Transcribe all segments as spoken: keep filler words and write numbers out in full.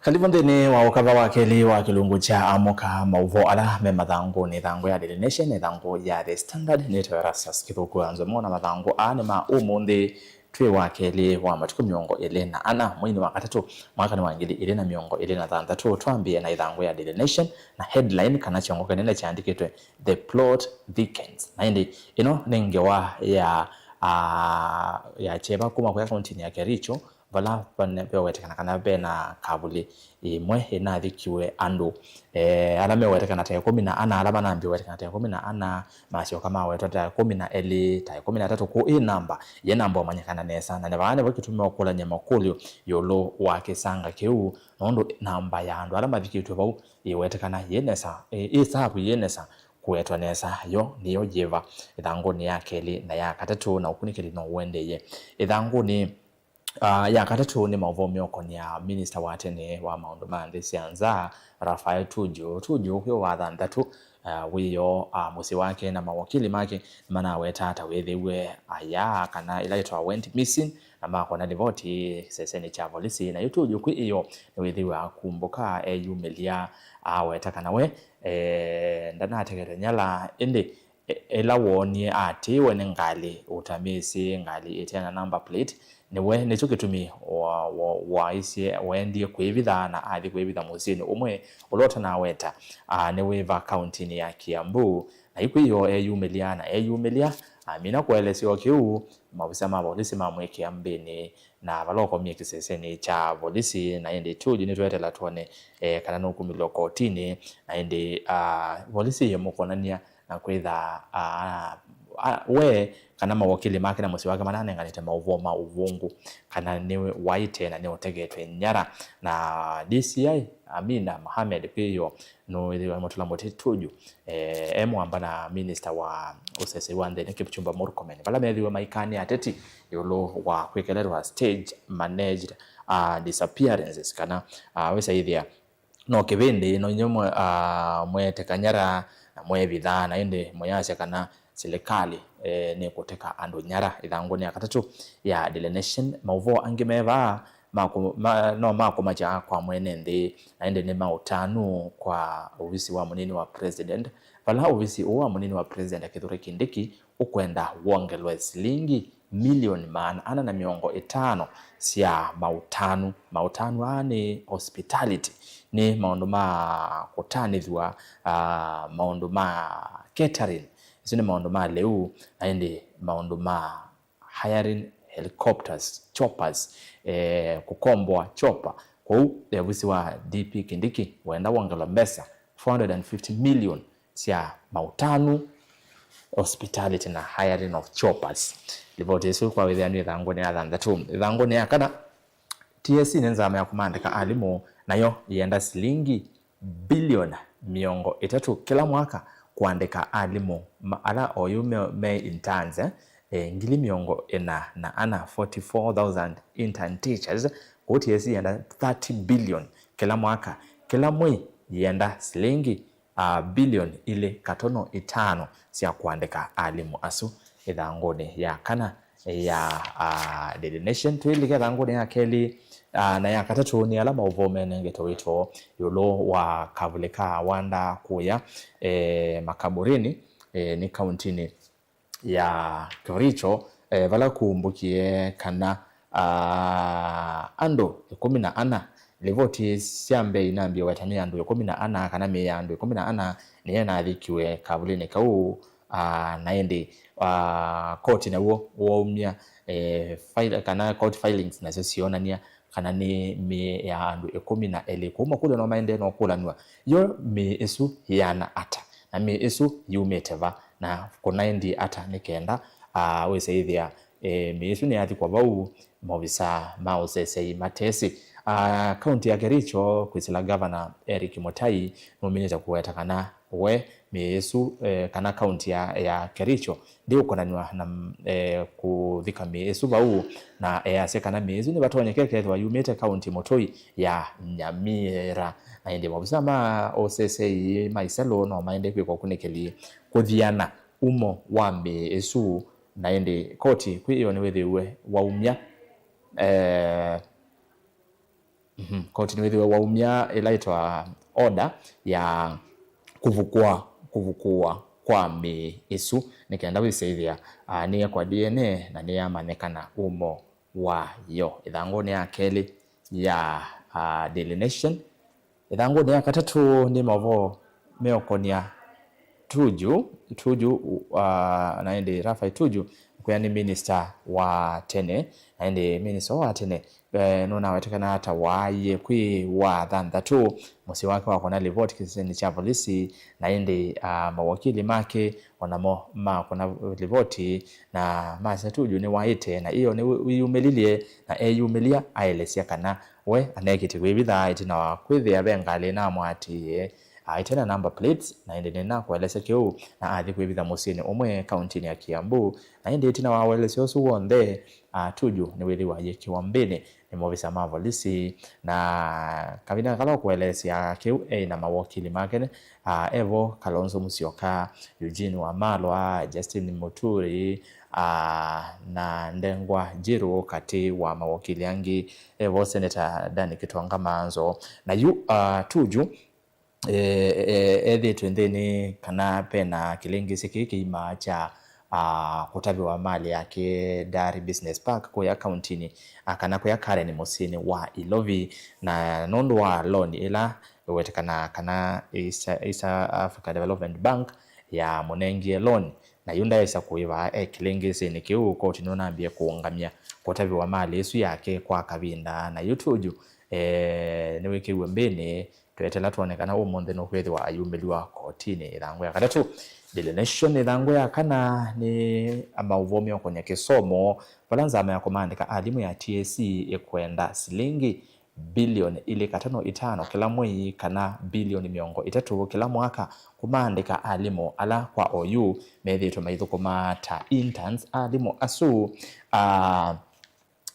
Karibu nthĩnĩ wa ũkava wa kelĩ wa kĩlungu kya Amũka, maũvoo ala me mathangũnĩ, ĩthangũ ya Daily Nation, ĩthangũ ya The Standard. Nĩtawa Erastus Kĩthũku Anzomo, na mathangũ aa nĩ ma ũmũnthĩ, twĩ wa kelĩ wa matukũ mĩongo ĩlĩ na ana, mweinĩ wa katatũ, mwaka nĩ wa ngili ilĩ na mĩongo ĩlĩ na thanthatũ. Twambĩe na ĩthangũ ya Daily Nation na headline kana kyongo kĩnene kyaandĩkĩtwe, "The plot thickens." Na ĩndĩ ĩno nĩ ngewa ya, ah, ya kyeva kuma kũya kauntinĩ ya Kericho, vala vane-, vewetekana kana ve na kavuli ĩmwe ĩnathikiwe andũ, eh, ala mewetekana ta ĩkũmi na ana, ala manambie wetekana ta ĩkũmi na ana, masyoka mawetwa ta ĩkũmi na elĩ, ta ĩkũmi na atatũ, kũu ĩ namba, ye namba ũmanyĩkana nesa, na nĩ vaa nĩvo kĩtumi ũkũlany'a makũlyo ĩũlũ wa kĩsanga kĩu, nũndũ namba ya andũ ala mavikĩtw'e vau ĩwetekana yĩ nesa, ĩ, ĩ savu yĩ nesa kũwetwa nesa. Yo nĩyo yĩva ĩthangũnĩ ya kelĩ na ya katatũ, na ũkunĩkĩli no ũendeeye. Ĩthangũnĩ, ah, ya katatũ nĩ maũvoo meũkonĩa minista wa tene wa maũndũ ma nthĩ sya nza, Raphael Tuju. Tuju kwĩ wa thanthatũ, ah, wĩoo, ah, mũsyĩ wake na mawakili make nĩmanaweta ta wĩthĩwe aya kana ĩla yĩtawa went missing, na makona livoti ĩĩ kĩsesenĩ kya volisi. Na yu Tuju kwĩ ĩoo nĩwĩthĩwe akumbũka eyumĩlya, aweta kana we, eh, ndanategetwe nyala, ĩndĩ e-, ĩla woonie atĩĩwe nĩ ngalĩ ũtamĩsĩ, ngalĩ ĩte na number plate, nĩwe, nĩkyo kĩtumi wa-, wa-, waisye, waendie kwĩvitha na athi kwĩvitha mũsyĩnĩ ũmwe ũla ũtanaweta, ah, nĩ wĩva kauntinĩ ya Kiambu. Na yu kwĩ ĩoo eyumĩlya na eyumĩlya, amina kũelesya o kĩu, maovisa ma volisi mamwĩkĩa mbĩnĩ na vala ũkomie kĩsesenĩ kya volisi. Na ĩndĩ Tuju nĩtweetela twone, eh, kana nũkumĩlw'a kotinĩ. Na ĩndĩ, ah, volisi yĩmũkonany'a na kwĩtha, ah, ah, we kana mawakili make na mũsyĩ wake mananenganĩte maũvoo ma ũvũngũ, kana nĩ waĩte na nĩ ũtegetwe nyara. Na D C I Amina Mohamed kwĩ ĩoo nũĩthĩwe mũtũla mũtĩ Tuju, eh, e mũamba na minista wa ũsesei wa nthĩnĩ Kipchumba Murkomen, vala methĩwe maikane ateti ĩũlũ wa kwĩkeletwa stage managed, ah, disappearances, kana, ah, wĩsaĩthĩa no kĩvĩndĩ no inyuĩ mwe-, ah, mweeteka nyara na mwevithaa, na ĩndĩ mũyasya kana silikalĩ, eh, nĩkũteka andũ nyara. Ĩthangũnĩ ya katatũ ya Daily Nation, maũvoo angĩ me vaa ma kũ-, ma-, no ma kũmakya kwa mwene nthĩ, na ĩndĩ nĩ ma ũtanu kwa ovisi wa mũnini wa president, vala ovisi ũũ wa mũnini wa president Kithure Kindiki ũkwenda wongelwe silingi milioni maana ana na mĩongo ĩtano sya maũtanu. Maũtanu aa nĩ hospitality, nĩ maũndũ ma kũtanĩthw'a, ah, maũndũ ma catering, isu nĩ maũndũ ma lĩu, na ĩndĩ maũndũ ma hiring helicopters, choppers, eh, kũkomboa chopper. Kwoou, eh, ovisi wa D P Kindiki wenda wongelwa mbesa four hundred and fifty million sya maũtanu, hospitality na hiring of choppers. Livoti ĩsu kwa wĩthĩanu ĩthangũnĩ ya thanthatũ. Ĩthangũnĩ ya kana, T S C nĩ nzama ya kũmandĩka alimũ, nayo yĩenda silingi bilioni mĩongo ĩtatũ kĩla mwaka kũandĩka alimũ ma-, ala oyu me, me interns, eh, eh, ngili mĩongo ĩna na ana, forty-four thousand intern teachers. Kwoou T S C yĩenda thirty billion kĩla mwaka. Kĩla mwei yĩenda silingi, ah, bilioni ilĩ katono ĩtano sya kũandĩka alimũ asu. Ĩthangũnĩ ya kana ya, ah, Daily Nation. Twĩlike ĩthangũnĩ ya kelĩ, ah, na ya katatũ nĩ ala maũvoo menengetwe wĩto ĩũlũ wa kavulĩ ka Wanda kũya, eh, Makaburini, eh, nĩ kauntinĩ ya Kericho, eh, vala kumbũkie kana, ah, andũ ĩkũmi na ana, livoti sya mbee inambie weta nĩ andũ ĩkũmi na ana, kana mĩĩ ya andũ ĩkũmi na ana nĩyo ĩnathikiwe kavulĩnĩ kau, ah, na ĩndĩ, ah, koti naw'o waumya, eh, file-, kana court filings nasyo syonania kana nĩ mĩĩ ya andũ ĩkũmi na elĩ. Kwoou makũlyo no maendee na ũkũlanw'a, yo mĩĩ ĩsu yĩana ata? Na mĩĩ ĩsu yumĩte va? Na kũnaendie ata nĩ kenda, ah, wĩsaĩthĩa, eh, mĩĩ ĩsu nĩyathikwa vau, maovisa ma ũsesei matesĩ? Ah, kaunti ya Kericho kwĩsĩla Gavana Eric Mutai nũminĩte kũweta kana we mĩĩ ĩsu, eh, kana kaunti ya, ya Kericho ndĩũkonanw'a na, mm, eh, kũthika mĩĩ ĩsu vau, na easya kana mĩĩ ĩsu nĩvatonyeka ĩkethĩwa yumĩte kaunti mũtũi ya Nyamira. Na ĩndĩ maovisa ma ũsesei ma isalũ no maendee kwĩka ũkunĩkĩli kũthiana umo wa mĩĩ ĩsu, na ĩndĩ koti kwĩ ĩyo nĩwĩthĩiwe waumya, eh, Mhm. Koti nĩwĩthĩwe waumya ĩla ĩtwa order ya kũvukũa, kũvukũwa kwa mĩĩ ĩsu nĩ kenda wĩsĩthĩa, ah, nĩya kwa D N A na nĩyamanyĩkana umo wayo. Ĩthangũnĩ ya kelĩ ya, ah, Daily Nation. Ĩthangũnĩ ya katatũ nĩ maũvoo meũkonya Tuju, Tuju, ah, na ĩndĩ Raphael Tuju, kwĩa nĩ minista wa tene, na ĩndĩ minista wa tene, eh, nũnawetekana ta waaie kwĩ wa thanthatũ mũsyĩ wake wakona livoti kĩsĩnĩ kya volisi, na ĩndĩ, ah, mawakili make onamo makona livoti na masya Tuju nĩwaĩte, na ĩyo nĩwĩyumĩlilye, na eyumĩlya aelesya kana we anekĩte kwĩvitha ĩtina wa kwĩthĩa ve ngalĩ namwatĩĩe, aĩte na number plates, na ĩndĩ nĩnakwelesya kĩu, na athi kwĩvitha mũsyĩnĩ ũmwe kauntinĩ ya Kiambu. Na ĩndĩ ĩtina wa ũelesyo ũsu w'onthe, ah, Tuju nĩwĩthĩwa ayĩkĩwa mbĩnĩ nĩ maovisa ma volisi, na kavinda kala ũkũelesya kĩu eĩ na mawakili make, ah, evo Kalonzo Musyoka, Eugene Wamalwa, Justin Muturi, ah, na Ndengwa Njiru katĩ wa mawakili angĩ, evo Senator Dan Kitonga Manzo. Na yu, ah, Tuju, eh, eh, ethĩĩtwe nthĩnĩ kana pena kĩlĩngĩsĩ kĩĩ kĩimaa kya, ah, kũtavĩwa malĩ yake Dari Business Park kũya kauntinĩ, ah, kana kũya Karen mũsyĩnĩ wa Ilovi, na nũndũ wa loan ĩla ĩwetekanaa kana East, East Africa Development Bank yamũnengie loan, na yu ndaesa kũĩva e kĩlĩngĩsĩnĩ kĩu, koti nũnambie kũũngamya kũtavĩwa malĩ ĩsu yake kwa kavinda, na yu Tuju, eh, nĩwĩkĩiwe mbĩnĩ. Tweteela twone kana ũmũnthĩ nũkwĩthĩwa ayumĩliwa kotinĩ. Ĩthangũ ya katatũ, Daily Nation. Ĩthangũ ya kana nĩ maũvoo meũkonya kĩsomo, vala nzama ya kũmaandĩka alimũ ya T S C ĩkwenda silingi bilioni ilĩ katano itano kĩla mwei, kana bilioni mĩongo ĩtatũ kĩla mwaka, kũmaandĩka alimũ ala kwa oyu methĩĩtwe maithũkũma ta interns. Alimũ asu, ah,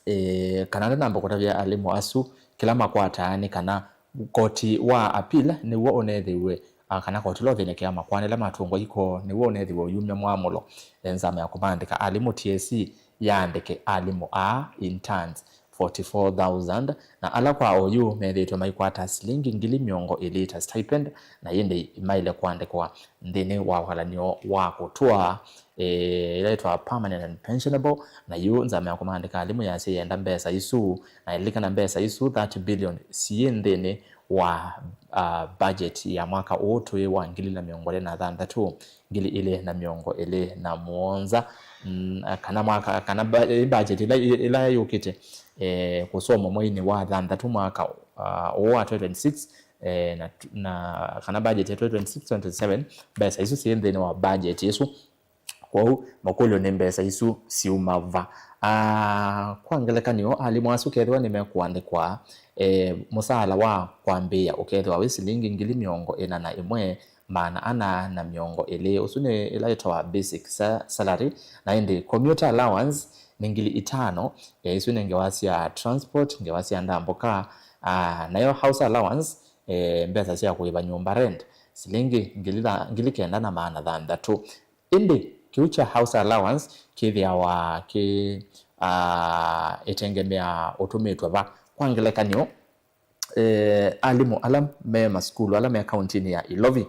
eh, kana ndanamba kũtavya alimũ asu, kĩla makwataa nĩ kana koti wa appeal nĩw'o ũnethĩiwe, ah, kana koti ũla ũthĩnĩkĩaa makwana ĩla matũngwa iko nĩw'o ũnethĩiwe ũyumya mwamũlo, eh, nzama ya kũmaandĩka alimũ T S C yaandĩke alimũ aa, interns, forty-four thousand, na ala kwa oyu methĩĩtwe maikwata silingi ngili mĩongo ĩlĩ ta stipend, na ĩndĩ maĩle kũandĩkwa nthĩnĩ wa walany'o wa kũtũa, eh, ĩla yĩtwa permanent and pensionable, na yu nzama ya kũmaandĩka alimũ yasya yenda mbesa isu, na ĩlilikana mbesa isu thirty billion syĩ nthĩnĩ wa, ah, budget ya mwaka ũũ twĩ wa ngili na mĩongo ĩlĩ na thanthatũ, ngili ilĩ na mĩongo ĩlĩ na mũonza, mm, kana mwaka, kana ba-, ĩ budget ĩla, ĩla yũkĩte, eh, kũsomwa mweinĩ wa thanthatũ mwaka, ah, ũũ wa twenty twenty-six, eh, na, na kana budget ya twenty twenty-six twenty twenty-seven, mbesa isu syĩ nthĩnĩ wa budget ĩsu. Kwoou makũlyo nĩ mbesa isu syuma va? Ah, kwa ngelekany'o, alimũ asu kethĩwa nĩmekũandĩkwa, eh, mũsaala wa kwambĩĩa ũkethĩwa wĩ silingi ngili mĩongo ĩna na ĩmwe maana ana na mĩongo ĩlĩ. Ũsu nĩ ĩla yĩtawa basic sa-, salary, na ĩndĩ commuter allowance nĩ ngili itano, eh, isu nĩ ngewa sya transport, ngewa sya ndambũka, ah, nayo house allowance, eh, mbesa sya kũĩva nyũmba rent, silingi ngili tha-, ngili kenda na maana thanthatũ. Ĩndĩ kĩu kya house allowance kĩthĩawa kĩ, ah, ĩtengemeaa ũtũmĩtwe va. Kwa ngelekany'o, eh, alimũ ala me masukulu ala me kauntinĩ ya Ilovi,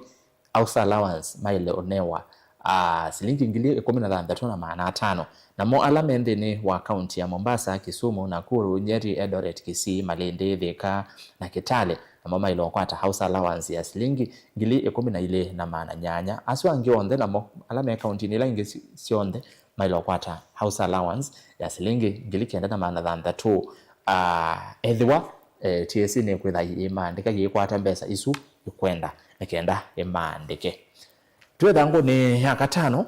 house allowance maĩle ũnewa, ah, silingi ngili ĩkũmi na thanthatũ na maana atano. Namo ala me nthĩnĩ wa kaunti ya Mombasa, Kisumu, Nakuru, Nyeri, Eldoret, Kisii, Malindi, Thika, na Kitale, namo maĩle ũkwata house allowance ya silingi ngili ĩkũmi na ilĩ na maana nyanya. Asu angĩ onthe namo ala me kauntinĩ ila ingĩ si-, syonthe maĩle ũkwata house allowance ya silingi ngili kenda na maana thanthatũ. Ah, ethĩwa, eh, T S C nĩkwĩtha yĩmaandĩka, yĩkwata mbesa isu ĩkwenda nĩ kenda ĩmaandĩke. Twĩ ĩthangũnĩ ya katano,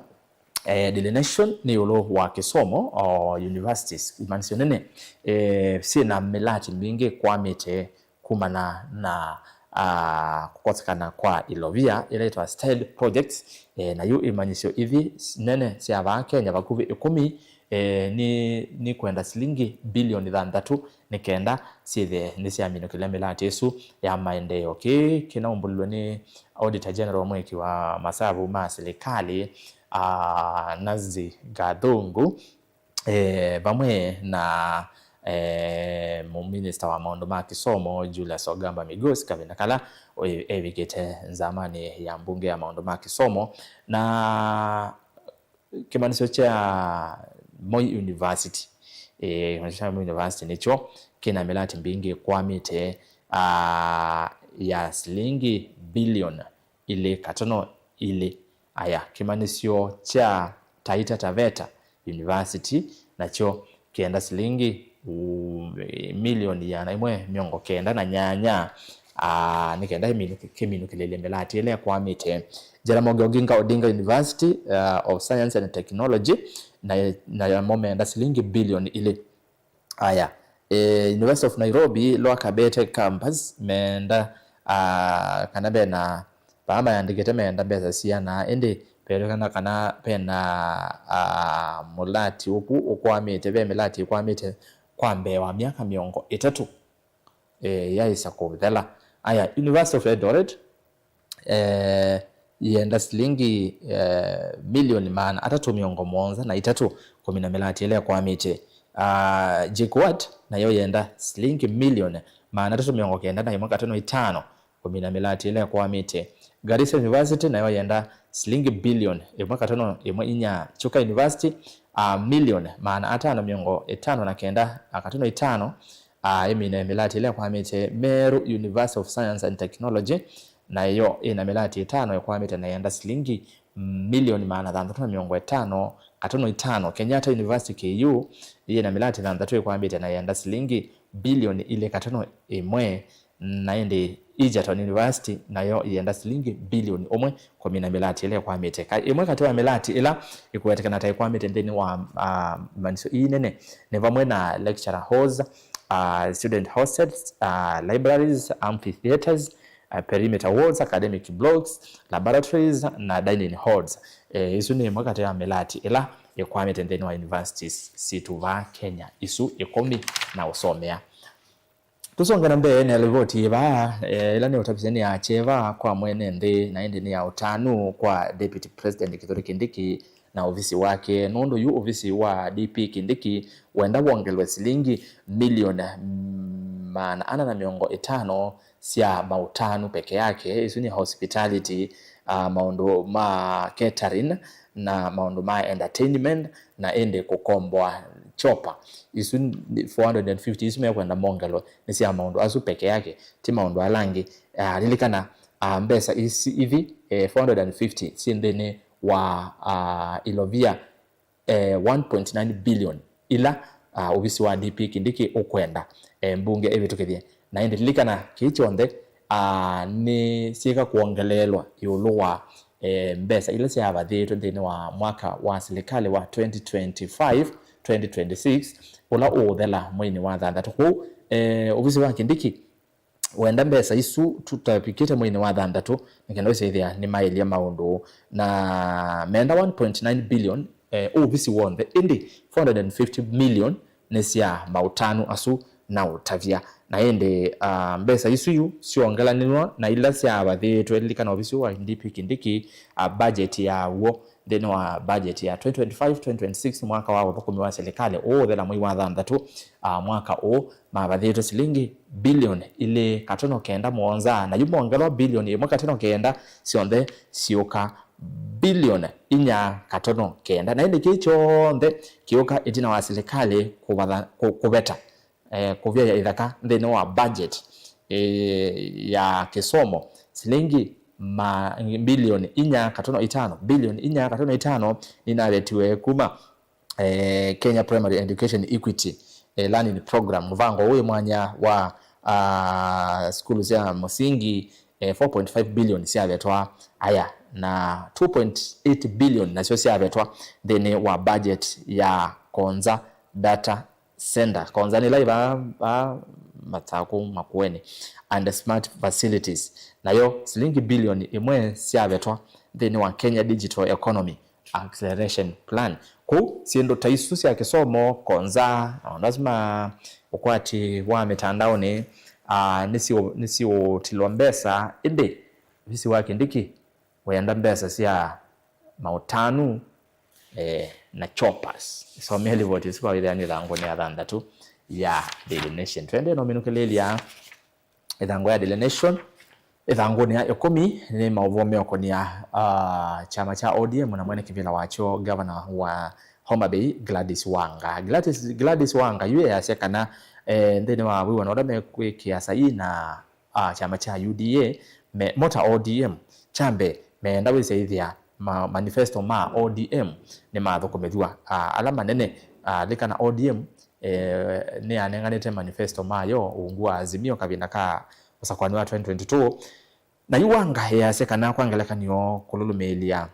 eh, Daily Nation nĩ ĩũlũ wa kĩsomo, o universities, imaanisyo nene, eh, syĩ na mĩlatĩ mingĩ kwamĩte kumana na, ah, kũkosekana kwa ilovia ĩla yĩtawa stalled projects, eh, na yu imanyĩsyo ithi nene sya vaa Kenya vakuvĩ ĩkũmi, eh, nĩ, nĩ kwenda silingi bilioni thanthatũ nĩ kenda syĩthĩe nĩsyaminũkĩlya mĩlatĩ ĩsu ya maendeeo. Kĩĩ kĩnaumbũlilwe nĩ Auditor General mwĩki wa masavu ma silikalĩ, ah, Nancy Gathungu, eh, vamwe na, eh, mũminista wa maũndũ ma kĩsomo Julius Ogamba Migos kavinda kala e-, evikĩte nzamanĩ ya mbunge ya maũndũ ma kĩsomo, na kĩmanyĩsyo kya Moi University, eh, kĩmanyĩsyo kya Moi University nĩkyo kĩna mĩlati mbingĩ ĩkwamĩte, ah, ya silingi bilioni ilĩ katono ilĩ. Aya, kĩmanyĩsyo kya Taita Taveta University nakyo kĩenda silingi, u-, milioni ĩana ĩmwe mĩongo kenda na nyanya, ah, nĩ kenda ĩminũkĩ-, kĩminũkĩlĩlye mĩlati ĩla ĩkwamĩte. Jaramogi Oginga Odinga University, ah, of Science and Technology, na, namo meenda silingi bilioni ilĩ. Aya, eh, University of Nairobi, Lower Kabete Campus, meenda, ah, kana vena, vaa mayandĩkĩte meenda mbesa siana, ĩndĩ vetĩkana kana vena, ah, mũlati ũku ũkwamĩte, ve mĩlati ĩkwamĩte kwa mbee wa myaka mĩongo ĩtatũ, eh, yaĩsa kũthela. Aya, University of Eldoret, eh, yĩenda silingi, eh, milioni maana atatũ mĩongo mũonza na itatũ kũmina mĩlati ĩla ĩkwamĩte. Ah, J K U A T nayo yĩenda silingi milioni maana atatũ mĩongo kenda na ĩmwe katono itano kũmina mĩlati ĩla ĩkwamĩte. Garissa University nayo yĩenda silingi bilioni ĩmwe katono ĩmwe inya. Chuka University, ah, milioni maana atano mĩongo ĩtano na kenda, ah, katono itano, ah, ĩmine mĩlati ĩla ĩkwamĩte. Meru University of Science and Technology nayo ĩna mĩlati ĩtano ĩkwamĩte na yĩenda silingi milioni maana thanthatũ na mĩongo ĩtano katono itano. Kenyatta University, K U, yĩna mĩlati thanthatũ ĩkwamĩte na yĩenda silingi bilioni ilĩ katono ĩmwe, na ĩndĩ Egerton University nayo yĩenda silingi bilioni ũmwe kũmina mĩlati ĩla ĩkwamĩte. Ka-, ĩmwe katĩ wa mĩlati ĩla ĩkũwetekana ta ĩkwamĩte nthĩnĩ wa, ah, manyĩsyo ii nene nĩ vamwe na lecturer halls, ah, student hostels, ah, libraries, amphitheaters, ah, perimeter walls, academic blocks, laboratories na dining halls. Eh, isu nĩ ĩmwe katĩ ya mĩlati ĩla ĩkwamĩte nthĩnĩ wa universities sitũ vaa Kenya, isu ĩkũmi na ũsomea. Tũsonge na mbee na livoti ĩĩ vaa, eh, ĩla nĩ ũtavisye nĩ ya kyeva kwa mwene nthĩ, na ĩndĩ nĩ ya ũtanu kwa Deputy President Kithure Kindiki na ovisi wake, nũndũ yu ovisi wa D P Kindiki wenda wongelwe silingi milioni maana ana na mĩongo ĩtano sya maũtanu peke yake. Isu nĩ hospitality, ah, maũndũ ma catering na maũndũ ma entertainment, na ĩndĩ kũkomboa chopper. Isu nĩ four hundred and fifty isu mekwenda mongelwe nĩ sya maũndũ asu peke yake, ti maũndũ ala angĩ. Ah, lilikana, ah, mbesa isi ithi, eh, four hundred and fifty syĩ nthĩnĩ wa, ah, ilovia, eh, one point nine billion ila, ah, ovisi wa D P Kindiki ũkwenda, eh, mbunge ĩvĩtũkĩthye. Na ĩndĩ lilikana kĩĩ kyonthe, ah, nĩ syĩka kwongeleelwa ĩũlũ wa, eh, mbesa ila syavathĩtwe nthĩnĩ wa mwaka wa silikalĩ wa twenty twenty-five, twenty twenty-six, ũla ũũthela mweinĩ wa thanthatũ. Kwoou, eh, ovisi wa Kindiki wenda mbesa isu tũtavikĩte mweinĩ wa thanthatũ, nĩ kenda ũsyaĩthĩa nĩmaĩlya maũndũ. Na meenda one point nine billion, eh, ũvisi w'onthe, ĩndĩ four hundred and fifty million nĩ sya maũtanu asu na ũtavya. Na ĩndĩ, ah, mbesa isu yu syongelanĩw'a na ila syavathĩtwe. Lilikana ovisi wa D P Kindiki, ah, budget yaw'o nthĩnĩ wa budget ya twenty twenty-five, twenty twenty-six, mwaka wa ũthũkũmi wa silikalĩ ũũthela mwei wa thanthatũ, ah, mwaka ũũ, mavathĩtwe silingi bilioni ilĩ katono kenda mũonza, na yu mongelwa bilioni ĩmwe katono kenda, syonthe syũka bilioni inya katono kenda. Na ĩndĩ kĩĩ kyonthe kĩũka ĩtina wa silikalĩ kũvatha-, kũ-, kũveta, eh, kũvyaĩa ithaka nthĩnĩ wa budget, eh, ya kĩsomo, silingi ma-, bilioni inya katono itano, bilioni inya katono itano ninavetiwe kuma, eh, Kenya Primary Education Equity, eh, Learning Program, mũvango ũyũ mwanya wa, ah, sukulu sya mũsingi, eh, four point five billion syavetwa aya, na two point eight billion nasyo syavetwa nthĩnĩ wa budget ya Konza Data Center. Konza nĩ ĩla ĩ vaa, vaa Matsakũ Makueni, and smart facilities. Nayo silingi bilioni ĩmwe syavetwa nthĩnĩ wa Kenya digital economy acceleration plan. Kũu syĩndũ ta isu sya kĩsomo, Konza, na maũndũ asu ma ũkwati wa mĩtandaonĩ, ah, nĩsiũ-, nĩsiũtilwa mbesa, ĩndĩ ovisi wa Kindiki wĩenda mbesa sya maũtanu, eh, na choppers. Somea livoti ĩsu vawĩthĩa nĩ ĩthangũnĩ ya thanthatũ. ya Daily Nation. Twende no minũkĩlĩlya ĩthangũ ya Daily Nation. Ĩthangũnĩ ya ĩkũmi nĩ maũvoo meũkonia, ah, kyama kya O D M na mwene kĩvĩla wakyo, gavana wa Homa Bay, Gladys Wanga. Gladys, Gladys Wanga yu easya kana, eh, nthĩnĩ wa wĩw'ano ũla mekwĩkĩa saii na, ah, kyama kya U D A, me, mo ta O D M, kya mbee, meenda wĩsyaĩthya ma, manifesto ma O D M nĩmathũkũmĩthw'a. Ah, ala manene, ah, likana O D M, eh, nĩyanenganĩte manifesto mayo ungu wa Azimio kavinda ka ũsakũani wa twenty twenty-two. Na yu Wanga easya kana kwa ngelekany'o kũlũlũmĩĩlya,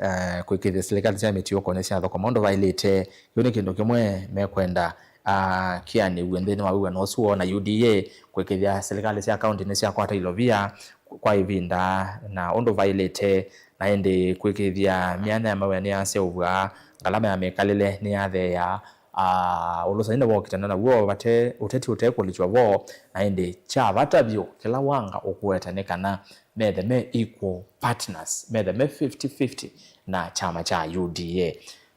eh, kũĩkĩĩthya silikalĩ sya mĩtiũko nĩsyathũkũma ũndũ vaĩlĩte. Kĩu nĩ kĩndũ kĩmwe mekwenda, ah, kĩanĩw'e nthĩnĩ wa wĩw'ano ũsu woo na U D A, kũĩkĩĩthya silikalĩ sya kaunti nĩsyakwata ilovia kwa ĩvinda na ũndũ vaĩlĩte, na ĩndĩ kũĩkĩĩthya myanya ya mawĩa nĩyaseũvw'a, ngalama ya mĩkalĩle nĩyatheea, ah, ũlũsani nĩwokĩtana naw'o vate ũteti ũtekũlikya vo, na ĩndĩ kya vata vyũ kĩla Wanga ũkũweta nĩ kana methe me equal partners, methe me fifty fifty na kyama kya U D A.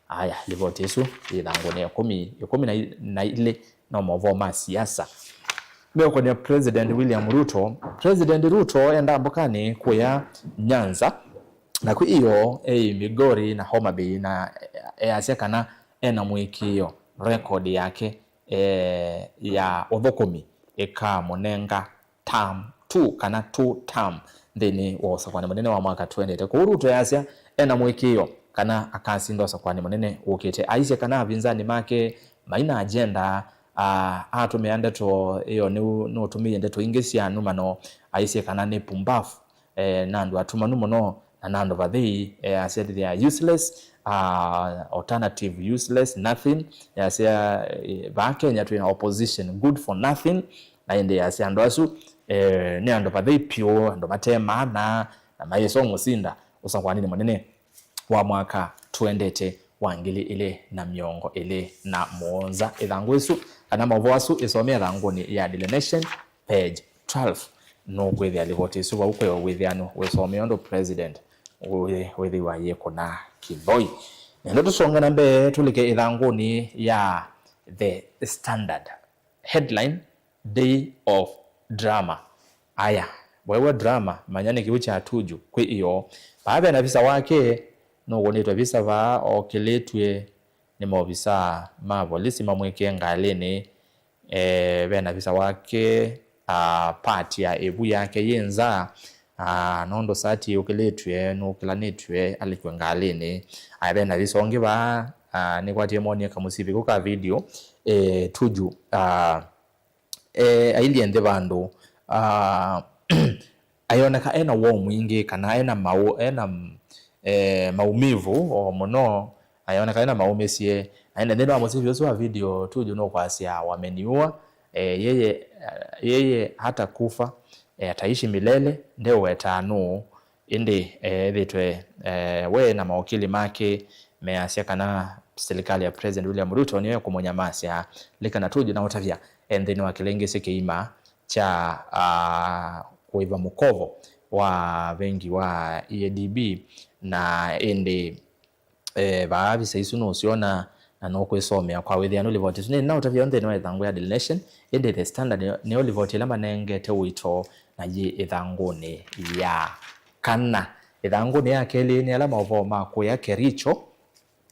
Aya, livoti ĩsu yĩ ĩthangũnĩ ya ĩkũmi, ĩkũmi na i-, na ilĩ no maũvoo ma siasa. Meũkonia President William Ruto. President Ruto endaa mbokanĩ kũya Nyanza, na kwĩ ĩoo eĩ Migori na Homa Bay, na easya kana ena mũĩkĩĩo record yake, eh, ya ũthũkũmi ĩkamũnenga term two kana two term nthĩnĩ wa ũsakũani mũnene wa mwaka twendete. Kwoou Ruto easya ena mũĩkĩĩo kana akasinda ũsakũani mũnene ũkĩte. Aisye kana avinzani make maina agenda, ah, atũmĩa ndeto ĩyo nĩ, nũtũmĩie ndeto ingĩ sya nũmano, aisye kana nĩ pumbafu, eh, na andũ atumanu mũno, na na andũ vathei, eh, asya they are useless, ah, alternative useless, nothing. Asya, eh, vaa Kenya twĩ na opposition good for nothing, na ĩndĩ asya andũ asu, eh, nĩ andũ vathei pyũ, andũ mate maana, na mayĩsa ũmũsinda ũsakũaninĩ mũnene wa mwaka twendete wa ngili ilĩ na mĩongo ĩlĩ na mũonza. Ĩthangũ ĩsu, kana maũvoo asu, ĩsomea ĩthangũnĩ ya Daily Nation, page twelve. Nũkwĩthĩa livoti ĩsu vau kwĩ wĩthĩanu wĩsomea ũndũ president wĩ-, wĩthĩwa yĩkũna kĩthoi. Nenda tũsonge na mbee tũlike ĩthangũnĩ ya The Standard. Headline, Day of Drama. Aya, wewe drama, manya nĩ kĩu kya Tuju kwĩ ĩoo. Vaa ve na visa wake, nũkũnĩtwe visa vaa okĩlĩtw'e nĩ maovisaa ma volisi mamwĩkĩe ngalĩnĩ. Eh, ve na visa wake, ah, part ya ĩvu yake yĩ nza, ah, nũndũ sati yũkĩlĩtw'e, nũkĩlanĩtw'e alĩkw'e ngalĩnĩ. Aya, ve na visa ũngĩ vaa, ah, nĩkwatie monie kamũsivi kũ ka video, eh, Tuju, ah, eh, ailyĩ nthĩ vandũ, ah, ayoneka ena woo mwingĩ, kana ena mau-, ena, eh, maumivu o mũno, ayoneka ena maũmĩsye. Na ĩndĩ nthĩnĩ wa mũsivi ũsu wa video, Tuju nũkwasya wameniua, eh, yeye, yeye hata kufa, eh, ataishi milele, ndeũwetaa nũũ. Ĩndĩ, eh, ethĩtwe, eh, we na mawakili make measya kana silikalĩ ya President William Ruto nĩyo ĩkũmũnyamasya, likana Tuju na ũtavya e nthĩnĩ wa kĩlengesi kĩima kya, ah, kũĩva mũkovo wa vengi wa E A D B, na ĩndĩ, eh, vaa visa isu nũsyona na nũkwĩsomea kwa wĩthĩanu livoti ĩsu. Nĩ na ũtavya nthĩnĩ wa ĩthangũ ya Daily Nation, ĩndĩ The Standard nĩyo, nĩyo livoti ĩla manengete ũito na yĩ ĩthangũnĩ ya kana. Ĩthangũnĩ ya kelĩ nĩ ala maũvoo ma kũya Kericho,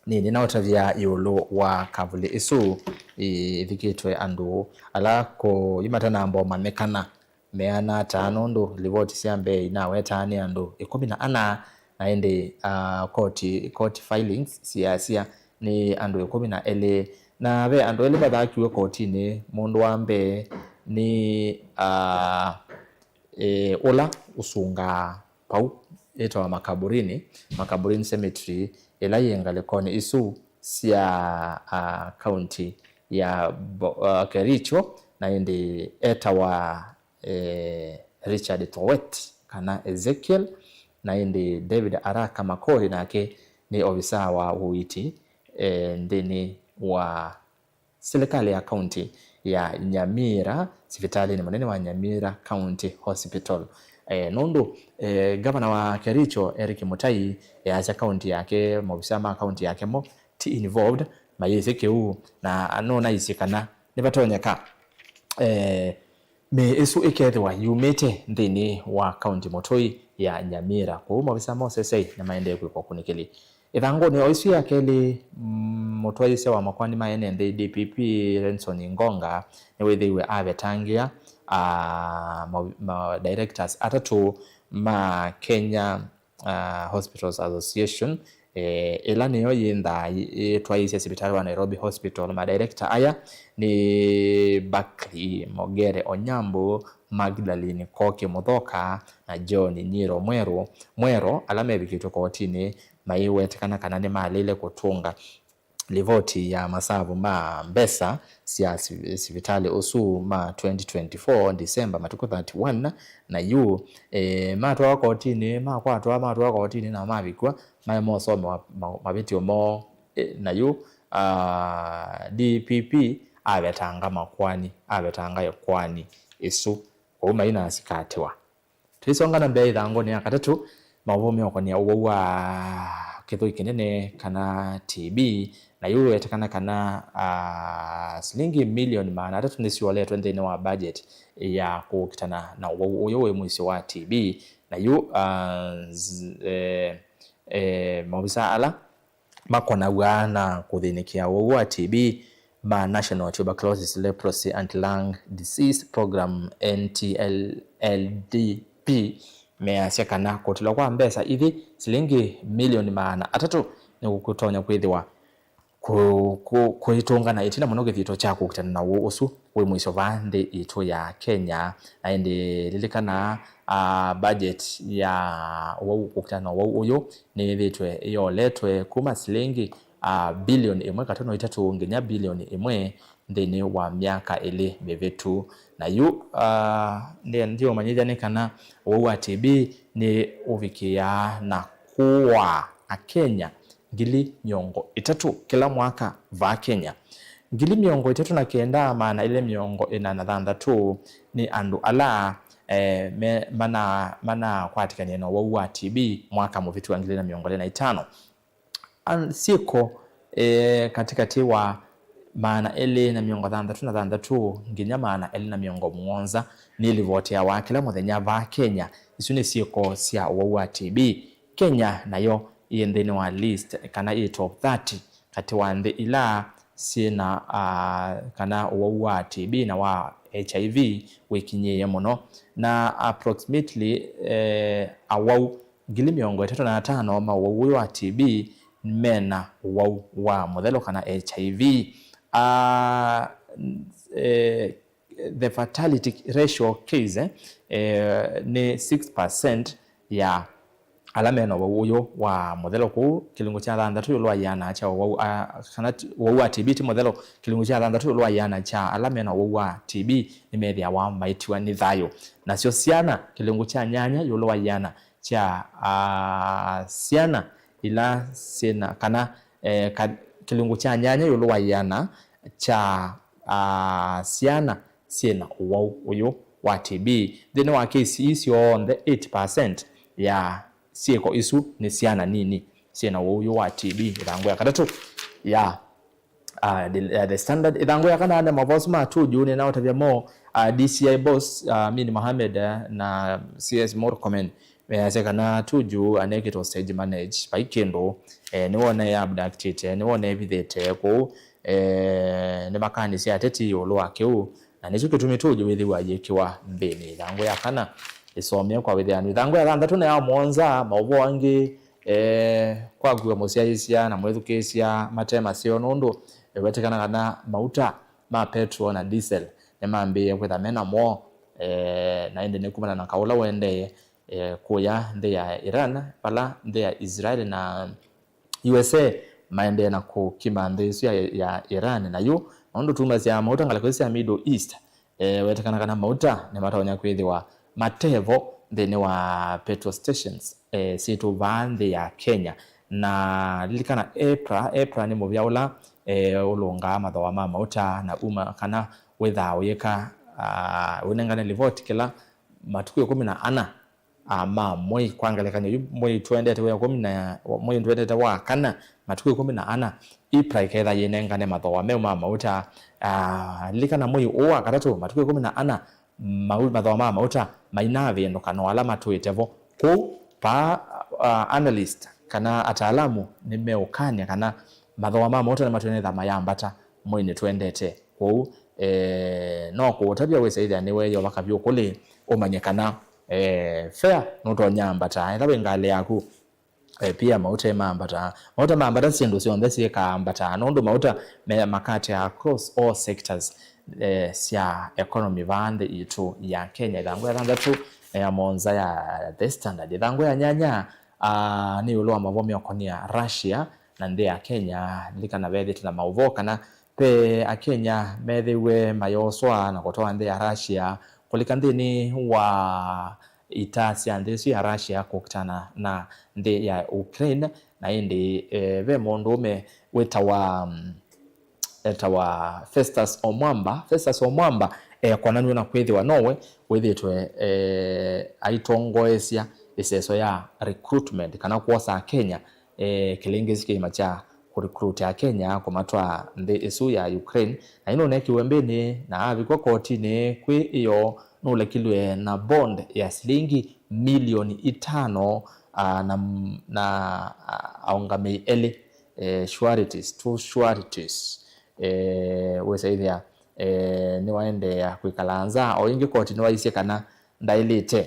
nĩ, nĩ na ũtavya ĩũlũ wa kavuli ĩsu ĩthikĩtwe andũ ala kũi matanamba ũmanyĩkana meana ata, nũndũ livoti sya mbee inawetaa nĩ andũ ĩkũmi na ana, na ĩndĩ, ah, koti, court filings siasya nĩ andũ ĩkũmi na elĩ, na ve andũ elĩ mathakiwe kotinĩ. Mũndũ wa mbee nĩ, ah, eh, ũla ũsungaa pau ĩtawa Makaburini, Makaburini Cemetery, ĩla yĩ ngalĩkonĩ isu sya, ah, kaunti ya Bo-, ah, Kericho, na ĩndĩ etawa, eh, Richard Thowet kana Ezekiel, na ĩndĩ David Araka Makori nake nĩ ovisaa wa ũiiti, eh, nthĩnĩ wa silikalĩ ya kaunti ya Nyamira, sivitalĩnĩ mũnene wa Nyamira County Hospital. Eh, nũndũ, eh, gavana wa Kericho, Eric Mutai, easya kaunti yake, maovisaa ma kaunti yake mo ti involved, mayĩsĩ kĩu, na nũnaisye kana nĩvatonyeka, eh, mĩĩ ĩsu ĩkethĩwa yumĩte nthĩnĩ wa kaunti mũtũi ya Nyamira. Kwoou maovisa ma ũseseĩ nĩmaendee kwĩka ũkunĩkĩli. Ĩthangũnĩ o ĩsu ya kelĩ, mm, mũtwaĩĩsya wa makoani ma ene nthĩ, D P P, Renson Ngonga, nĩwĩthĩiwe avetangĩa, ah, ma, ma directors atatũ ma Kenya, ah, Hospitals Association, eh, ĩla nĩyo yĩnthaa yĩ-, yĩtwaĩĩsya sivitalĩ wa Nairobi Hospital. Ma director aya nĩ Buckley Mogere Onyambu, Magdalene Koki Muthoka na John Nyiro Mweru, Mwero, ala mevikĩtw'e kotinĩ maiwetekana kana nĩmaleile kũtũnga livoti ya masavu ma mbesa sya si-, sivitalĩ ũsu ma twenty twenty-four December matukũ thirty-one, na yu, e, matwawa kotinĩ, makwatwa, matwawa kotinĩ na mavikw'a, maĩ mosomewa ma-, mavĩtyo moo, e, na yu, a, D P P avetanga makoani, avetanga ĩkoani ĩsu, kwoou mainasikatĩwa. Tũisonga na mbee ĩthangũnĩ ya katatũ, maũvoo meũkonĩa ũwau wa kĩthũi kĩnene kana T B, na yu wetekana kana, ah, silingi milioni maana atatũ nĩsyoletwe nthĩnĩ wa budget ya kũkitana na ũwau ũyũ wĩ mũisyo wa T B. Na yu, ah, z-, eh, eh, maovisa ala makonaw'a na kũthĩnĩkĩa ũwau wa T B ma National Tuberculosis, Leprosy and Lung Disease Program, N T L L D P, measya kana kũtilwa kwa mbesa ithi silingi milioni maana atatũ nĩkũtonya kwĩthĩwa kũ-, kũ-, kũitũngana ĩtina mũno kĩthito kya kũkitana na ũwau ũsu wĩ mũisyo vaa nthĩ itũ ya Kenya. Na ĩndĩ lilikana, ah, budget ya ũwau, kũkitana na ũwau ũyũ nĩyĩthĩtwe ĩyoletwe kuma silingi, ah, bilioni ĩmwe katono itatũ nginya bilioni ĩmwe nthĩnĩ wa myaka ĩlĩ mĩvĩtu. Na yu, ah, ndĩ-, ndiũmanyĩthya nĩ kana ũwau wa T B nĩ ũvikĩaa na kũaa Akenya ngili mĩongo ĩtatũ kĩla mwaka vaa Kenya. Ngili mĩongo ĩtatũ na kenda maana ĩlĩ mĩongo ĩna na thanthatũ nĩ andũ ala, eh, me-, mana-, manakwatĩkanie na ũwau wa T B mwaka mũvĩtu wa ngili na mĩongo ĩlĩ na itano. An-, syĩko, eh, katĩkatĩ wa maana elĩ na mĩongo thanthatũ na thanthatũ nginya maana elĩ na mĩongo mũonza nĩlivoteawa kĩla mũthenya vaa Kenya. Isu nĩ syĩko sya ũwau wa T B. Kenya nayo yĩ nthĩnĩ wa list kana yĩ top thirty katĩ wa nthĩ ila syĩ na, ah, kana ũwau wa T B na wa H I V wĩkinyĩĩe mũno. Na approximately, eh, awau ngili mĩongo ĩtatũ na atano ma ũwau ũyũ wa T B mena ũwau wa mũthelo kana H I V. Ah, eh, the fatality ratio case, eh, eh, nĩ six percent ya ala mena ũwau ũyũ wa mũthelo kũu kĩlungu kya thanthatũ ĩũlũ wa iana kya ũwau, a, kana t-, ũwau wa T B ti mũthelo, kĩlungu kya thanthatũ ĩũlũ wa iana kya ala mena ũwau wa T B nĩmethĩawa maitiwa nĩ thayũ. Nasyo syana, kĩlungu kya nyanya ĩũlũ wa iana kya, a, syana ila syĩna, kana, eh, ka-, kĩlungu kya nyanya ĩũlũ wa iana kya, a, syana syĩna ũwau ũyũ wa T B. Nthĩnĩ wa kesi ii syonthe, eighty percent ya syĩko isu nĩ syana nini syĩna ũwau ũyũ wa T B. Ĩthangũ ya katatũ ya, ah, the, ya The Standard. Ĩthangũ ya kana nĩ mavosi ma Tuju nĩnaũtavya mo, ah, D C I boss, ah, Amin Mohamed, eh, na C S Murkomen measya kana Tuju anekĩtwe stage manage, vai kĩndũ, eh, nĩwone abducted, nĩwone evithĩte kũu, eh, nĩmakanisye ateti ĩũlũ wa kĩu, na nĩkyo kĩtumi Tuju wĩthĩwa ayĩkĩwa nthĩnĩ. Ĩthangũ ya kana ĩsomie kwa wĩthĩanu. Ĩthangũ ya thanthatũ na ya mũonza, maũvoo angĩ, eh, kwakua mũsyaĩĩsya na mwĩthukĩĩsya mate maseo nũndũ ĩwetekana kana mauta ma petrol na diesel nĩmambĩĩe kwĩtha me namo, eh, na ĩndĩ nĩ kumana na kaũ ũla ũendee, eh, kũya nthĩ ya Iran, vala nthĩ ya Israel na U S A maendee na kũkima nthĩ ĩsu ya, ya Iran. Na yu, nũndũ tumasya mauta ngalĩko isu sya Middle East, eh, wetekana kana mauta nĩmatonya kwĩthĩwa matevo nthĩnĩ wa petrol stations, eh, syĩtũ vaa nthĩ ya Kenya. Na lilikana EPRA, EPRA nĩ mũvĩa ũla, eh, ũlũngaa mathooa ma mauta na uma kana wĩthaa ũyĩka, ah, ũnengane livoti kĩla matukũ ĩkũmi na ana ah, ma mwei. Kwa ngelekany'o, yu mwei tũendete wa ĩkũmi na, mwei tũendete wa kana, matukũ ĩkũmi na ana, IPRA ĩketha yĩnengane mathooa meũ ma mauta. Ah, lilikana mwei ũũ wa katatũ, matukũ ĩkũmi na ana, mau-, mathooa ma mauta mainavĩndũka no ala matũĩte vo. Kwoou, pa, ah, analyst kana ataalamu nĩmeũkany'a kana mathooa ma mauta nĩmatũnĩtha mayambata mweinĩ tũendete. Kwoou, eh, no kũũtavya wĩsa ĩthĩa nĩweeyova kavyũ kũlĩ ũmanye kana, eh, fare nũtonya ambata. Ethĩwa wĩ ngalĩ yaku, eh, pia mauta maambata. Mauta maambata, syĩndũ syonthe syĩkaambata, nũndũ mauta me makate across all sectors, eh, sya economy vaa nthĩ yitũ ya Kenya. Ĩthangũ ya thanthatũ, eh, ya mũonza ya The Standard. Ĩthangũ ya nyanya, ah, nĩ ĩũlũ wa mavoa meũkonia Russia na nthĩ ya Kenya. Lilikana vethĩte na maũvoo kana ve Akenya methĩwe mayoswa na kũtwawa nthĩ ya Russia kũlika nthĩnĩ wa ita sya nthĩ ĩsu ya Russia kũkitana na nthĩ ya Ukraine. Na ĩndĩ, eh, ve mũndũũme wĩtawa, mm, etawa Festus Omwamba. Festus Omwamba ekonanw'e na kwĩthĩwa nowe wĩthĩtwe, eh, aitongoesya ĩseso ya recruitment kana kwosa Akenya, eh, kĩlĩngĩsi kĩima kya kũrecruit Akenya kũmatwaa nthĩ ĩsu ya Ukraine. Na yu nũnekiwe mbĩnĩ na avikwa kotinĩ kwĩ ĩyoo, nũlekilw'e na bond ya silingi milioni itano, ah, na, na, ah, aũngamĩi elĩ, eh, sureties, two sureties, eh, wĩsaĩthĩa, eh, nĩwaendeea kwĩkala nza. O ĩngĩ koti nĩwaisye kana ndaĩlĩte,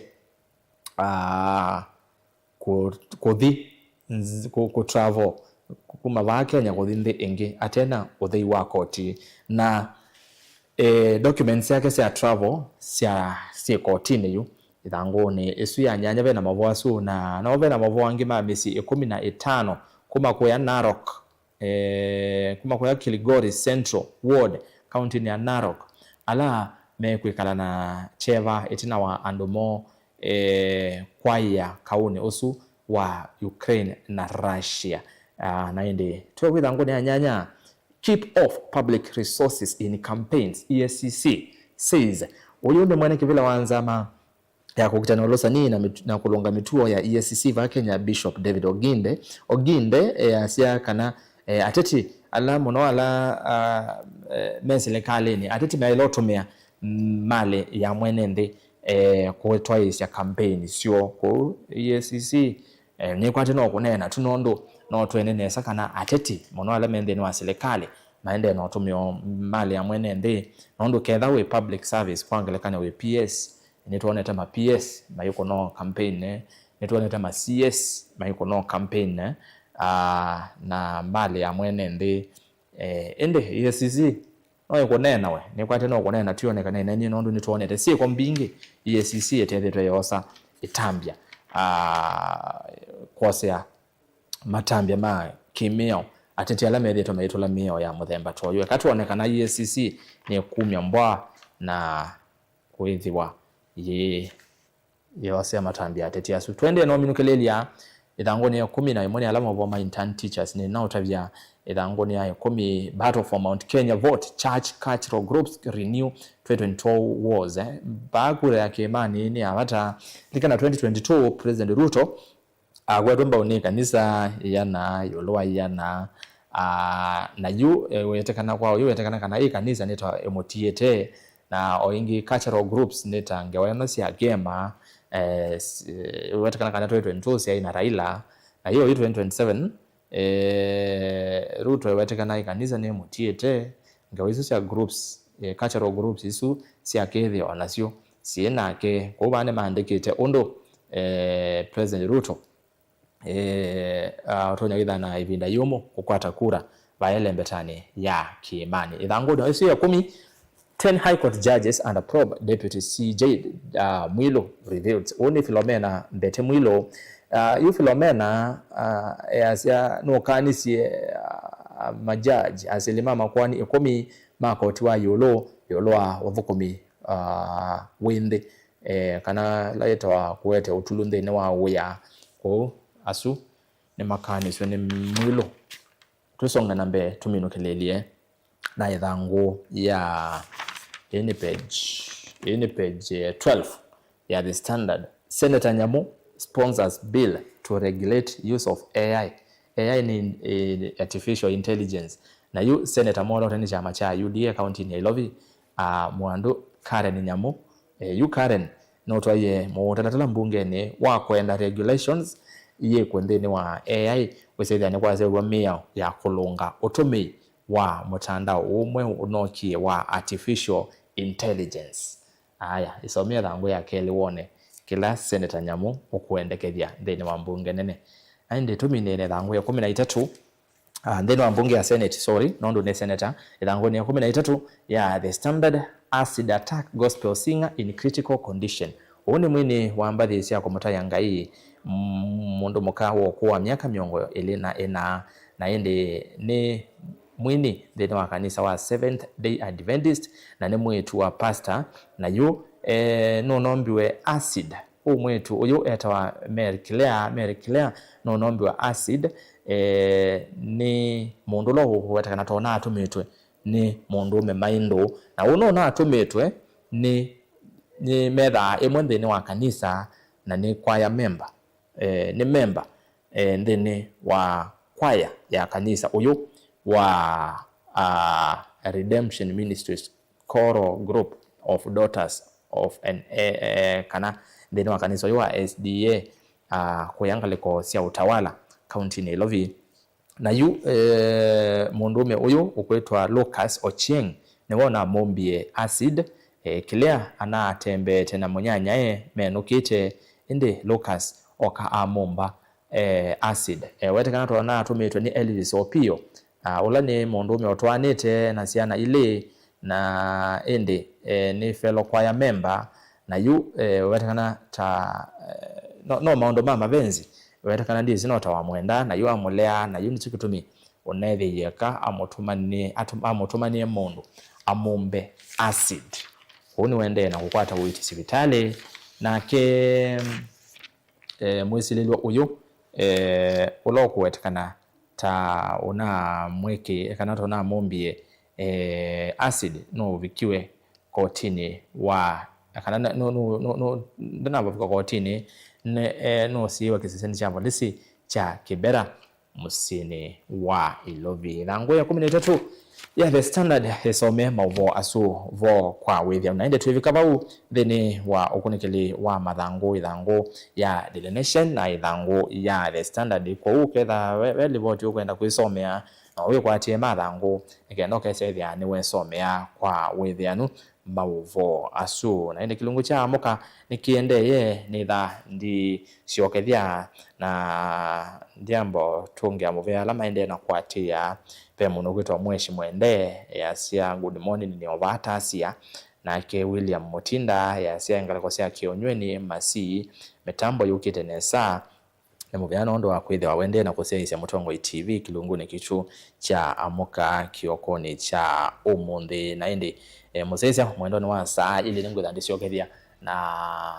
ah, kũ-, kũthi nz-, kũ-, kũ travel kuma vaa Kenya kũthi nthĩ ĩngĩ atena ũthei wa koti. Na, eh, documents syake sya travel sya, syĩ kotinĩ yu ĩthangũnĩ ĩsu ya nyanya. Vena mavoa asu na no vena mavoa angĩ ma mĩsyĩ ĩkũmi na ĩtano kuma kũya Narok, eh, kuma kũya Kilgoris Central Ward, kauntinĩ ya Narok, ala mekwĩkala na kyeva ĩtina wa andũ moo, eh, kwaĩa kaũnĩ ũsu wa Ukraine na Russia. Ah, na ĩndĩ twĩ ĩthangũnĩ ya nyanya, keep off public resources in campaigns, E A C C says. Ũyũ nĩ mwene kĩvĩla wa nzama ya kũkitana ũlũsani na mit-, na kũlũnga mĩtuo ya E A C C vaa Kenya, Bishop David Oginde. Oginde, eh, asya kana, eh, ateti ala mũno ala, ah, eh, me silikalĩnĩ, ateti maĩle ũtũmĩa, mm, malĩ ya mwene nthĩ, eh, kũtwaĩĩsya kampeini syoo kũu E A C C. Eh, nĩkwatĩ no kũneena tu nũndũ no twene nesa kana ateti mũno ala me nthĩnĩ wa silikalĩ maendee na ũtũmĩo malĩ ya mwene nthĩ, nũndũ ketha wĩ public service, kwa ngelekany'o wĩ P S, nĩtwonete ma P S maikũnoo campaign, nĩtwonete ma C S maikũnoo campaign, ah, na malĩ ya mwene nthĩ. Eh, ĩndĩ E A C C no ĩkũneena we, nĩkwatĩ no kũneena tu, yoneka nĩnenie nũndũ nĩtwonete syĩko mbingĩ E A C C ĩtethĩtwe yosa ĩtambya, ah, kwosea matambya ma kĩmĩao ateti ala methĩĩtwe maitũla mĩao ya mũthemba ta ũyũ. Eka twone kana E A C C nĩkumya mbwa na kwĩthĩwa yĩ yĩosea matambya ateti asu. Tũendee na ũminũkĩlĩlya ĩthangũnĩ ya ĩkũmi na ĩmwe nĩ ala maũvoo ma intern teachers. Nĩnaũtavya ĩthangũnĩ ya ĩkũmi, battle for Mount Kenya vote, church cultural groups renew twenty twenty-two woes, eh. Vaa kura ya kĩĩmanĩ nĩ ya vata. Likana twenty twenty-two, President Ruto awetwe mbau nĩ ĩkanisa ĩana ĩũlũ wa ĩana. Ah, na yu, eh, wetekana kwa yu, wetekana kana ĩ kanisa nĩ ta ĩmũtiĩte, na o ĩngĩ cultural groups nĩ ta ngewa ĩno sya Gema, eh, s-, eh, wetekana kana twenty twenty-two syaĩ na Raila, na yu yu twenty twenty-seven, eh, Ruto wetekana ĩ kanisa nĩ ĩmũtiĩte, ngewa isu sya groups, eh, cultural groups isu sya kĩthĩo nasyo syĩ nake. Kwoou vaa nĩmaandĩkĩte ũndũ, eh, President Ruto, eh, ah, ũtonya kwĩthĩwa na ĩvinda yũmũ kũkwata kura vaa ĩlembetanĩ ya kĩĩmanĩ. Ĩthangũnĩ ĩsu ya ĩkũmi, ten High Court judges under probe, Deputy C J, ah, Mwilu reveals. Ũũ nĩ Philomena Mbete Mwilu. Ah, yu Philomena, ah, easya nũkanisye, ah, majaji asili ma makoani ĩkũmi ma koti wa ĩũlũ ĩũlũ wa ũthũkũmi, ah, wĩ nthĩ, eh, kana ĩla yĩtawa kũete ũtulu nthĩnĩ wa wĩa. Kwoou asu nĩmakanisw'e nĩ Mwilu. Tũsonge na mbee tũminũkĩlĩlye na ĩthangũ ya, ĩĩ nĩ page, ĩĩ nĩ page, eh, twelve. ya The Standard. Senator Nyamu sponsors bill to regulate use of A I. A I nĩ, eh, artificial intelligence. Na yu Senator mwolote nĩ kyama kya U D A kauntinĩ ya Ilovi, a, Mwandu Karen Nyamu. Eh, yu Karen nũtwaie mũtalatala mbungenĩ wa kwenda regulations iyĩkwe nthĩnĩ wa A I, wĩsĩthya nĩ kwaseũvw'a mĩao ya kũlũnga ũtũmĩi wa mũtandao ũũ mweũ ũnokie wa artificial intelligence. Aya, ĩsomie thangũ ya kelĩ wone kĩla Senator Nyamu ũkũendekethya nthĩnĩ wa mbunge nene. Na ĩndĩ tũminĩe na ĩthangũ ya kũmi na itatũ, ah, nthĩnĩ wa mbunge ya Senate, sorry, nũndũ nĩ Senator, ĩthangũnĩ ya kũmi na itatũ ya The Standard, Acid attack gospel singer in critical condition. Ũũ nĩ mwini wa mbathi sya kũmũtaĩa Ngai, m-, mũndũ mũka wa ũkũũ wa myaka mĩongo ĩlĩ na ĩna, na ĩndĩ nĩ mwini nthĩnĩ wa kanisa wa Seventh Day Adventist, na nĩ mwĩĩtu wa pastor, na yu, eh, nũnombiwe acid. Ũũ mwĩĩtu ũyũ etawa Mary Claire, Mary Claire nũnombiwe acid, eh, nĩ mũndũ ũla ũwetekana tona atũmĩtwe nĩ mũndũũme maĩ ndũũ, na ũũ nona atũmĩtwe nĩ, nĩ methaa ĩmwe nthĩnĩ wa kanisa, na nĩ kwaya memba, eh, nĩ memba, eh, nthĩnĩ wa kwaya ya kanisa ũyũ wa, ah, Redemption Ministries Choral Group of Daughters of an, eh, eh, kana nthĩnĩ wa kanisa ũyũ wa S D A, ah, kũya ngalĩko sya Utawala, kauntinĩ ya Ilovi. Na yu, eh, mũndũũme ũyũ ũkwĩtwa Lucas Ochieng nĩwe ũnamũmbie acid, eh, Claire anatembeete na mũnyanyae menũkĩte, ĩndĩ Lucas oka amũmba, eh, acid. Eh, wetekana tona atũmĩtwe nĩ Elvis Opio, ah, ũla nĩ mũndũũme ũtwaanĩte na syana ilĩ, na ĩndĩ, eh, nĩ fellow choir member, na yu, eh, wetekana ta, eh, no, no maũndũ ma mavenzi, wetekana ndĩsĩ no ta wamwenda, na yu amũlea, na yu nĩkyo kĩtumi ũneethĩie eka amũtũmanie, atũ-, amũtũmanie mũndũ amũmbe acid. Ũu nĩwendee na kũkwata ũiiti sivitalĩ, nake, eh, mwĩsilĩlwa ũyũ, eh, ũla ũkũwetekana ta ũnamwĩkĩ-, kana ta ũnamũmbie, eh, acid nũvikiwe kotinĩ wa, kana na-, nũ-, nũ-, nũ-, nũ-, ndanavika kotinĩ, nĩ, eh, nũsiĩwe kĩsesenĩ kya volisi kya Kĩbera mũsyĩnĩ wa Ilovi. Ĩthangũ ya kũmi na itatũ ya The Standard ĩsome maũvoo asu vo kwa wĩthĩanu. Na ĩndĩ twĩvika vau nthĩnĩ wa ũkunĩkĩli wa mathangũ, ĩthangũ ya Daily Nation na ĩthangũ ya The Standard. Kwoou ũketha ve, ve livoti ũkwenda kwĩsomea, no wĩkwatĩe mathangũ nĩ kenda ũkesethĩa nĩwesomea kwa wĩthĩanu maũvoo asu. Na ĩndĩ kĩlungu kya Amũka nĩkĩendee, nĩtha ndisyokethya na ndyamba ũtũngĩa mũvea ala maendee na kũatĩĩa. Ve mũndũ ũkwĩtwa Mweshi Mwende, easya, "Good morning, nĩ o vaa Tasia." Nake William Mutinda easya, "Ngalĩko sya Kĩũnyweni, Masii, mĩtambo yũkĩte nesa." Nĩ mũvea nũndũ wa kwĩthĩwa wendee na kũsyaĩĩsya Mũtongoi T V kĩlungunĩ kĩtu kya Amũka kĩokonĩ kya ũmũnthĩ. Na ĩndĩ, eh, mũsyaĩĩsya mwendonĩ wa saa ilĩ nĩngwĩtha ndĩsyokethya na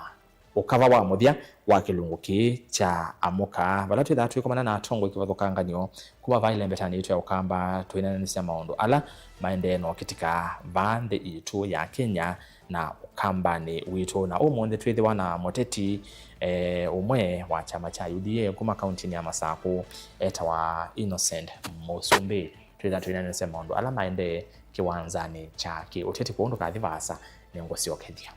ũkava wa mũthya wa kĩlungu kĩĩ kya Amũka, vala twĩthaa twĩkomana na atongoi kĩvathũkanganyo kuma vaa ĩlembetanĩ yitũ ya Ũkamba, twĩneenanĩsya maũndũ ala maendee na ũkĩtĩka vaa nthĩ yitũ ya Kenya na Ũkambanĩ witũ. Na ũmũnthĩ twĩthĩwa na mũteti, eh, ũmwe wa kyama kya U D A kuma kauntinĩ ya Masakũ etawa Innocent Mũsumbĩ. Twĩtha twĩneenanĩsya maũndũ ala maendee kĩwanzanĩ kya kĩ-ũteti, kwoou ndũkathi vaasa, nĩngũsyokethya.